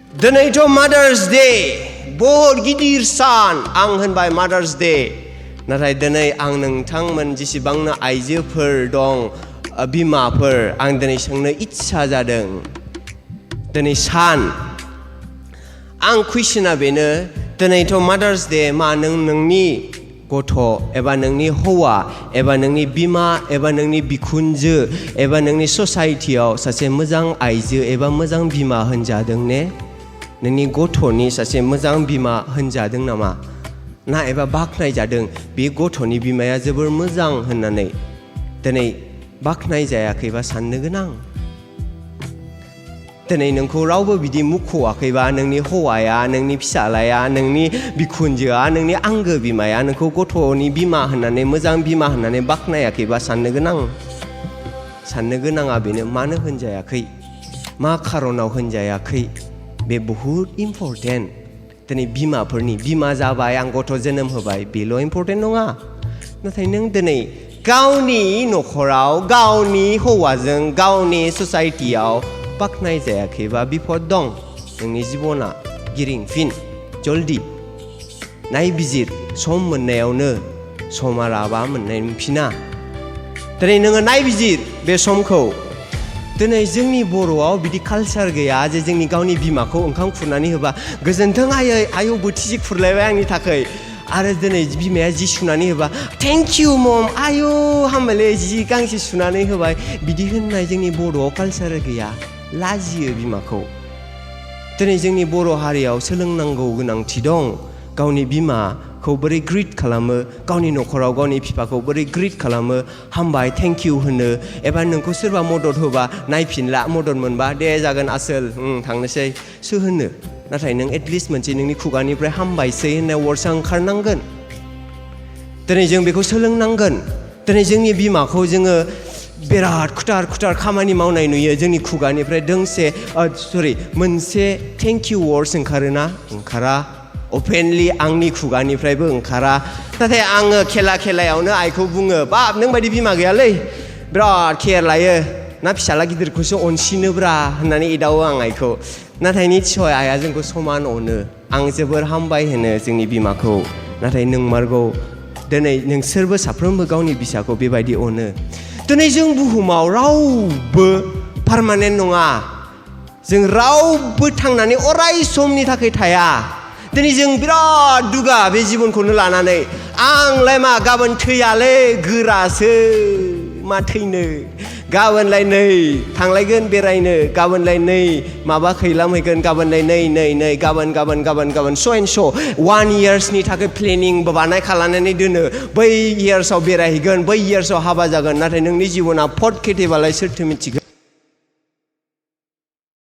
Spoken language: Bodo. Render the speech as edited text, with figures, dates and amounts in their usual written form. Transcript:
दिनैथ' मादार्स डे बहुद गिदिर सान आं होनबाय मादार्स डे नाथाय दिनै आं नोंथांमोन जेसेबांनो आइजोफोर दं बिमाफोर आं दिनै सोंनो इच्छा जादों दिनै सान आं कुइसना बेनो दिनैथ' मादार्स डे मा नोंनि गथ' एबा नोंनि हौवा एबा नोंनि बिमा एबा नोंनि बिखुनजो एबा नोंनि ससाइटियाव सासे मोजां आइजो एबा मोजां बिमा होनजादों ने नोंनि गथ'नि सासे मोजां बिमा होनजादों नामा ना एबा बाख्नायजादों बे गथ'नि बिमाया जोबोर मोजां होननानै दिनै बाख्नायजायाखैबा साननो गोनां दिनै नोंखौ रावबो बिदि मुख'वाखैबा नोंनि हौवाया नोंनि फिसालाया नोंनि बिखुनजोआ नोंनि आंगो बिमाया नोंखौ गथ'नि बिमा होननानै मोजां बिमा होननानै बाख्नायाखैबा साननो गोनाङा बेनो मानो होनजायाखै मा खारनाव होनजायाखै बे बहुद इम्परटेन्ट दिनै बिमाफोरनि बिमा जाबाय आं गथ' जोनोम होबाय बेल' इम्परटेन्ट नङा नाथाय नों दिनै गावनि न'खराव गावनि हौवाजों गावनि ससाइटियाव बाख्नायजायाखैबा बिपद दं नोंनि जिबना गिरिंफिन जल्दि नायबिजिर सम मोननायावनो समा राबा मोनफिना दिनै नोङो नायबिजिर बे समखौ दिनै जोंनि बर'आव बिदि कालचार गैया जे जोंनि गावनि बिमाखौ ओंखाम खुरनानै होबा गोजोन्थों आयौ बोथिसे खुरलायबाय आंनि थाखाय आरो दिनै बिमाया जि सुनानै होबा थेंक इउ मम आयौ हामबायलै जि गांसे सुनानै होबाय बिदि होननाय जोंनि बर'आव कालचार गैया लाजियो बिमाखौ दिनै जोंनि बर' हारियाव सोलोंनांगौ गोनांथि दं गावनि बिमाखौ बोरै ग्रिट खालामो गावनि न'खराव गावनि बिफाखौ बोरै ग्रिट खालामो हामबाय थेंक इउ होनो एबा नोंखौ सोरबा मदद होबा नायफिनला मदद मोनबा दे जागोन आसोल थांनोसै सो होनो नाथाय नों एटलिस्ट मोनसे नोंनि खुगानिफ्राय हामबायसै होननाय वर्डसा ओंखारनांगोन दिनै जों बेखौ सोलोंनांगोन दिनै जोंनि बिमाखौ जोङो बिराद खुथार खामानि मावनाय नुयो जोंनि खुगानिफ्राय मोनसे थेंक इउ वर्ड्स ओंखारा अपेनलि आंनि खुगानिफ्रायबो ओंखारा नाथाय आङो खेलायावनो आइखौ बुङो बाब नों बायदि बिमा गैयालै बिराद केयार लायो ना फिसाला गिदिरखौसो अनसिनोब्रा होननानै एदावो आं आइखौ नाथाय निस्सय आइया जोंखौ समान अनो आं जोबोर हामबाय होनो जोंनि बिमाखौ नाथाय नोंमारगौ दिनै नोंसोरबो साफ्रोमबो गावनि फिसाखौ बेबायदि अनो दिनै जों बुहुमाव रावबो पारमानेन्ट नङा जों रावबो थांनानै अराय समनि थाखाय थाया दिनै जों बिराद दुगा बे जिबनखौनो लानानै आंलाय मा गाबोन थैयालै गोरासो मा थैनो गाबोनलाय नै थांलायगोन बेरायनो गाबोनलाय नै माबा खैलामहैगोन गाबोनलाय नै गाबोन स' एन्ड स' 1 इयार्सनि थाखाय प्लेनिं बानाय खालामनानै दोनो बै इयार्सआव बेरायहैगोन बै इयार्सआव हाबा जागोन नाथाय नोंनि जिबना फट खेथेबालाय सोरथो मिथिगोन